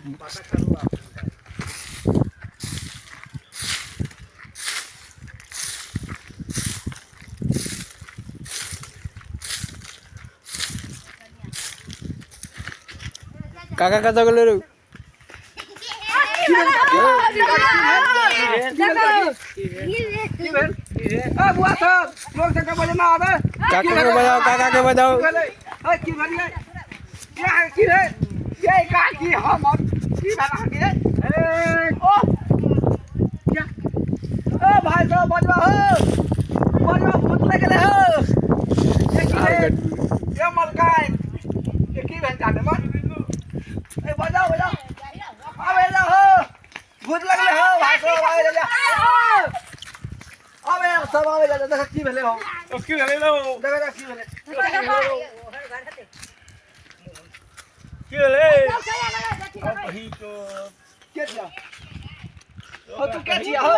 काका कतऽ गेलै रौ? बुआ सब लोग सबके बजना आबे। काका के बजाओ, काका के बजाओ। की भेलियै? की रे ये का की हम की भेल अहाँके? ओ ओ भाई साहब, बजबा हो, बजबा, भूत लग गेलै हो। ये की रे ये मलकाइन, ये की भेल जाने मन? ए बजाओ बजाओ, आबे जा हो, भूत लगले हो भाई साहब, आबे जा, आबे सब, आबे जा। देख की भेलै हो। ओ की भेलै रौ? देख देख की भेलै। की भेलै अभी तो? के छिया हो तू? के छिया हो?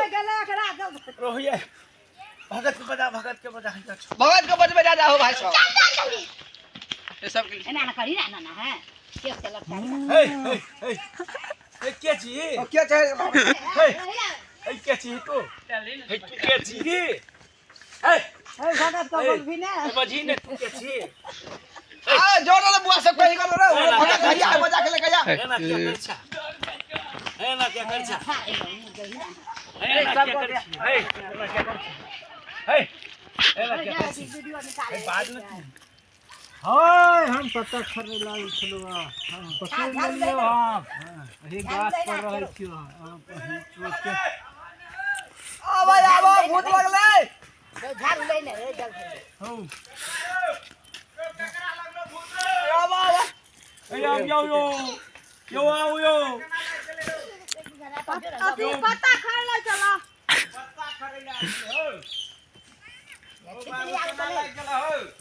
रोहिया, भगत के बजा, भगत के बजा। भगत के बजबे जा, जा हो भाई साहब, ये सब के एना ना करी ना ना ना है के चलत। हे हे हे हे, के छी? ओ के छै? हे हे, के छी तू? हे, तू के छी? हे हे भगत के बोलबी ने। बजी ने, तू के छी? आ जोर रे बुआ सब कही गेलो रे, भगत भैया बजा के लेके जा। हे ना क्या कर छा? हे ना क्या कर छा? हे ना क्या कर छी? हे ना क्या कर छी? हे हे ना क्या कर छी? वीडियो निकाले। बाद में तू हाय, हम पत्ता खरीदे लागल छलहुँ, हम पकड़ि लेलियौ। हम एहि गाछ पर रहै छियौ। हम एहि चोर के आबे आबो, भूत लगलै। झाड़ू ले ने रे जल्दी। हौ। आबो आबो। ए आउ यौ, यौ यौ, आउ यौ। अथी पत्ता खाय ले चला।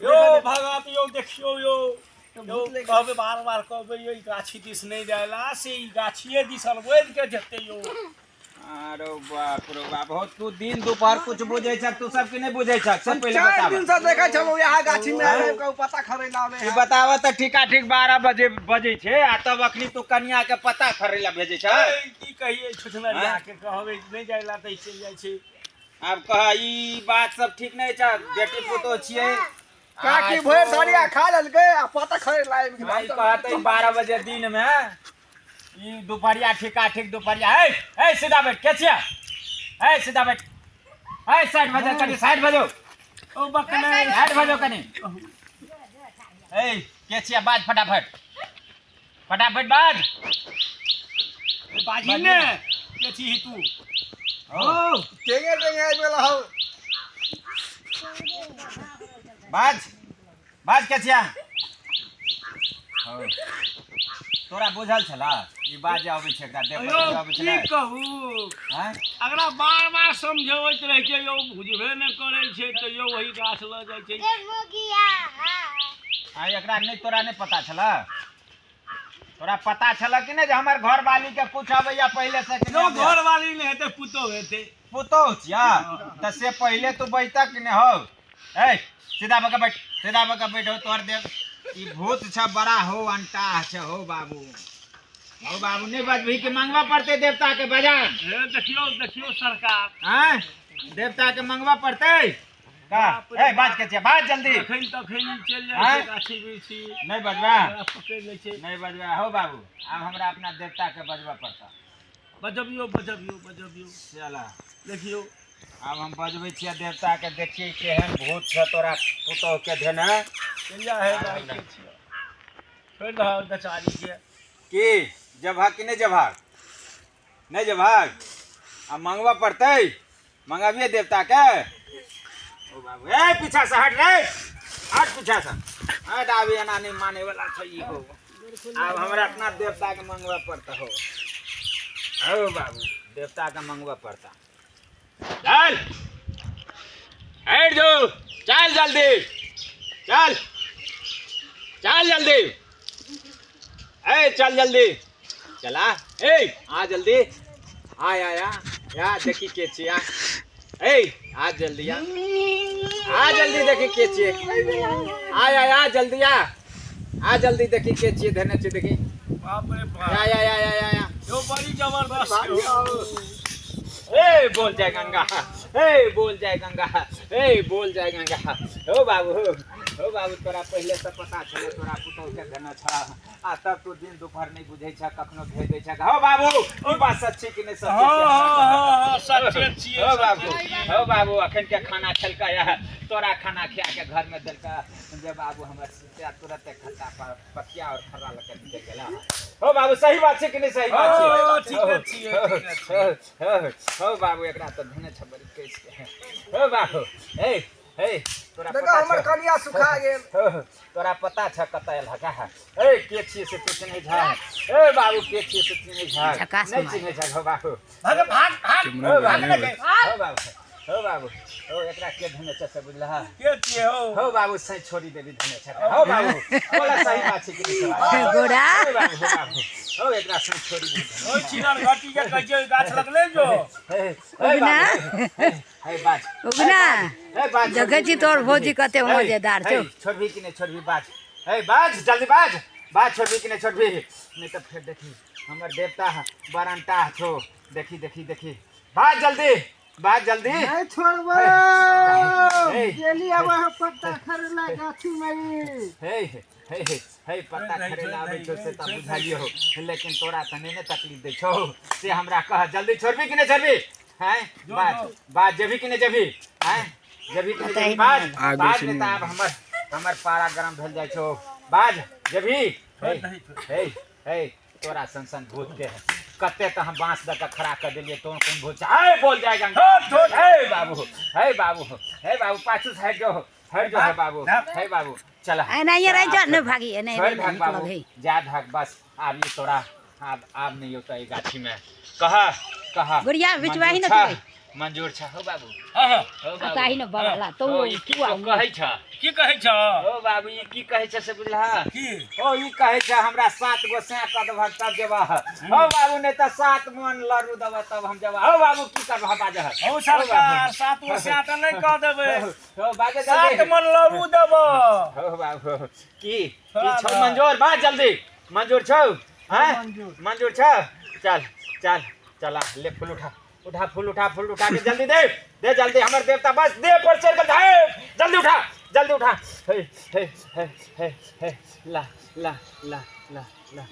यौ भगत यौ, देखियौ यौ, यौ कहबै, बार बार कहबै यौ, ई गाछी दिस नहि जायला से ई गाछिए दिस अलबैद के जेतै यौ। अरे बाप रे बाप, हो तू दिन दोपहर कुछ बुझै छ तू सब कि नहि बुझै छ? सब पहिले 4 बताब। दिन से देखै छलहुँ यहाँ गाछी में आबि के पत्ता खरै ला आबे। ई बताब तऽ ठीका ठीक 12 बजे बजै छै आ तब अखनी तू कनिया के पत्ता खरै ला भेजै छ? ए, की कहियै छुछनरिया के, कहबै नहि जायला तऽ ई चलि जाइ छै। आब कह, ई बात सब ठीक नहि छ, बेटी पुतोह छियै। काकी भरि साड़िया खा लेलकै आ पत्ता खरै ला आबि गेलै। ई कहतै 12 बजे दिन मे, ई दुपहरिया ठीका ठीक दुपहरिया। हे हे, सीधा बैठ, के छियै? हे, सीधा बैठ। हे, साइड भऽ जा कनी, साइड भऽ जाउ। ओ बकनै। साइड भऽ जाउ कनी। ए, के छियै? बाज फटाफट, फटाफट बाज। बाजी ने, के छी तू? हो। टेंगे टेंगे आबि गेल हौ। बाज बाज, के छियै? हौ, तोरा बुझल छला ई बाज अबै छै? एकरा देख यौ अबै की छलै? कहू। हैं? अगला बार बार समझबैत रहै छै यौ, बुझबे नहि करै छै तऽ यौ वही गाछ लऽ जाइ छै। आ एकरा नहि, तोरा नहि पता छला? तोरा पता छला कि नहि जे हमर घरवाली के कुछ अबैया पहिले से कि यौ नहि अबैया? घरवाली नहि हेतै, पुतोह हेतै। पुतोह छिया तऽ से पहिले तू बैठक कि नहि हौ? ए, सीधा भऽ के बैठ, सीधा भऽ के बैठ। हो तोहर देव, ई भूत छ बड़ा हो, अंटा छ। हो बाबू, हो बाबू, नहि बजबही कि मंगवा पड़तै देवता के बजा? हे देखियौ, देखियौ सरकार। आँय, देवता के मंगवा पड़तै का? ए, बाज के छियै? बाज जल्दी। तखन तखन ई चलि जाइ छै आँय? गाछी बिरछी। नहि बजबा? ओकरा पकड़ि लै छै। नहि बजबा? हो बाबू, आब हमरा अपना देवता के बजबा पड़ता। बजबियौ, बजबियौ, बजबियौ। चला। देखियौ। आब हम बजबै छियै देवता के, देखियै केहन भूत छ तोरा पुतोह के धेने। चलि जा हे भाई, के छियै? छोड़ि दहक बेचारी के। की जबहक कि नहि जबहक? नहि जबहक? आ मंगबऽ पड़तै, मंगाबियै देवता के। ओ बाबू, ए पीछा से हट रे, हट पीछा से हट। आब एना नहि माने वाला छै ई हो। आब हमरा अपना देवता के मंगबऽ पड़तै। हो हो बाबू, देवता के मंगबऽ पड़ता। चल, हट जो, चल जल्दी, चल चल जल्दी। ए चल जल्दी, चला। ए आ जल्दी, आ आ आ आ, देखी के छियै। आ ए आ जल्दी, आ आ जल्दी, देखी के छियै। आ आ आ जल्दी, आ आ जल्दी, देखी के छियै, धेने छियै, देखी। बाप रे बाप। या या या या या या। यो बड़ी जबरदस्त यो। ए बोल जय गंगा, ए बोल जय गंगा, ए बोल जय गंगा। हो बाबू, हो बाबू, तोरा पहिले से पता छलै तोरा पुतहु के धन छ, आ तब तू दिन दुपहर नहि बुझै छ, कखनो भेज दै छ। हो बाबू, ई बात सच छै कि नहि सच छै? हाँ हाँ हाँ हाँ, सच्चे छियै। हो बाबू, हो बाबू, अखन के खाना खेलका या तोरा खाना खिया के घर में देलका जे बाबू हमर से तुरंत खट्टा पकिया और खर्रा लके निकल गेला। हो बाबू, सही बात छै कि नहि सही बात छै? हाँ, ठीके छियै, ठीके छियै। हो, हो बाबू, एकरा तऽ धेने छ बड़ी केस के। हो बाबू, हे हे, तोरा देखो पता हमर छ? कनिया सुखा गेल। हो, तोरा पता छ कतऽ एल हका? ए के छियै से तू चिन्है छ? ए बाबू, के छियै से चिन्है छ? झकास नहि मार। चिन्है छ? हो बाबू, भाग भाग भाग। हो बाबू, हो बाबू, हो बाबू, हो एकरा के धेने छ से बुझलह? के छियै हो? हो बाबू, सही छोड़ी देबी धेने छ। हो बाबू, बोला सही बात छै कि नहि सही बात? गोरा। हो बाबू, हो बाबू, हो एकरा सही छोड़ी देबी धेने ओइ छिनर घटी के कहै छियै गाछ लगले जो। हे, हे उगना। बाबू, हे, हे बाज, उगना। हे बाज, देखै छी तोर भौजी कते हे, मजेदार हे, छौ। छोड़बी कि नहि छोड़बी बाज? हे बाज, जल्दी बाज, बाज, छोड़बी कि नहि छोड़बी? नहि तऽ फेर देखी हमर देवता बरंटा छौ। देखी देखी देखी, बाज जल्दी, बाज जल्दी। नहीं छोड़बो। हे। गेली अब अहाँ पत्ता खरीदला गाछी में। हे हे हे हे, पत्ता खड़े आबै छौ से तऽ बुझलियौ, लेकिन तोरा तऽ नहि ने तकलीफ दै छौ से हमरा कह, जल्दी छोड़बी कि नहि छोड़बी? हैं, बाज, बाज, जेबही कि नहि जेबही? हैं, जेबही कि नहि जेबही? बाज, आगू बाज, से नहि तऽ नहि। आब हमर हमर पारा गरम भेल जाइ छौ। बाज, जेबही? हे हे हे, तोरा सन सन भूत के कते तऽ हम बाँस दऽ कऽ खड़ा कऽ देलियै, तोन कोन भूत छै? हे बोल जाय गंगा। हे बाबू, हे बाबू, हे बाबू, पाछू से हटि जो, हटि जो। हे बाबू, हे बाबू, चल। एनाहिए रहि जा, नहि भागी, एनाहिए छोड़ि रहि, धक नीक बाबू, लगै। जा धक बस। आब ई तोरा आब आब नहि औतै एहि गाछीमे। कह कह। गुड़िया, बिचवाही ने मंजूर तोरे। छ, मंजूर छ? हो बाबू, हाँ हाँ। हो बाबू, ताही ने बगला तो हो, ई की कहै छ? की कहै छ? हो बाबू, ई की कहै छ से बुझलह? की? ओ ई कहै छ हमरा 7 गो सैं कऽ देबह तब जेबह। हो बाबू, नहि तऽ 7 मन लड़ू देबह तब हम जेबह। हो बाबू, की करबह बाजह? हौ सरकार, 7 गो सैं तऽ नहि कऽ देबै। हो बाजह 7 जल्दी। मन लड़ू देबह। हो बाबू, की की छौ मंजूर? बाज जल्दी, मंजूर छौ? हैं, मंजूर छौ? चल चल चला ले, फूल उठा, उठा फूल, उठा फूल, उठा के जल्दी दे दे जल्दी। हमर देवता बस दे पर चढ़ के, हे जल्दी उठा, जल्दी उठा। हे हे हे हे हे, ला ला ला ला ला।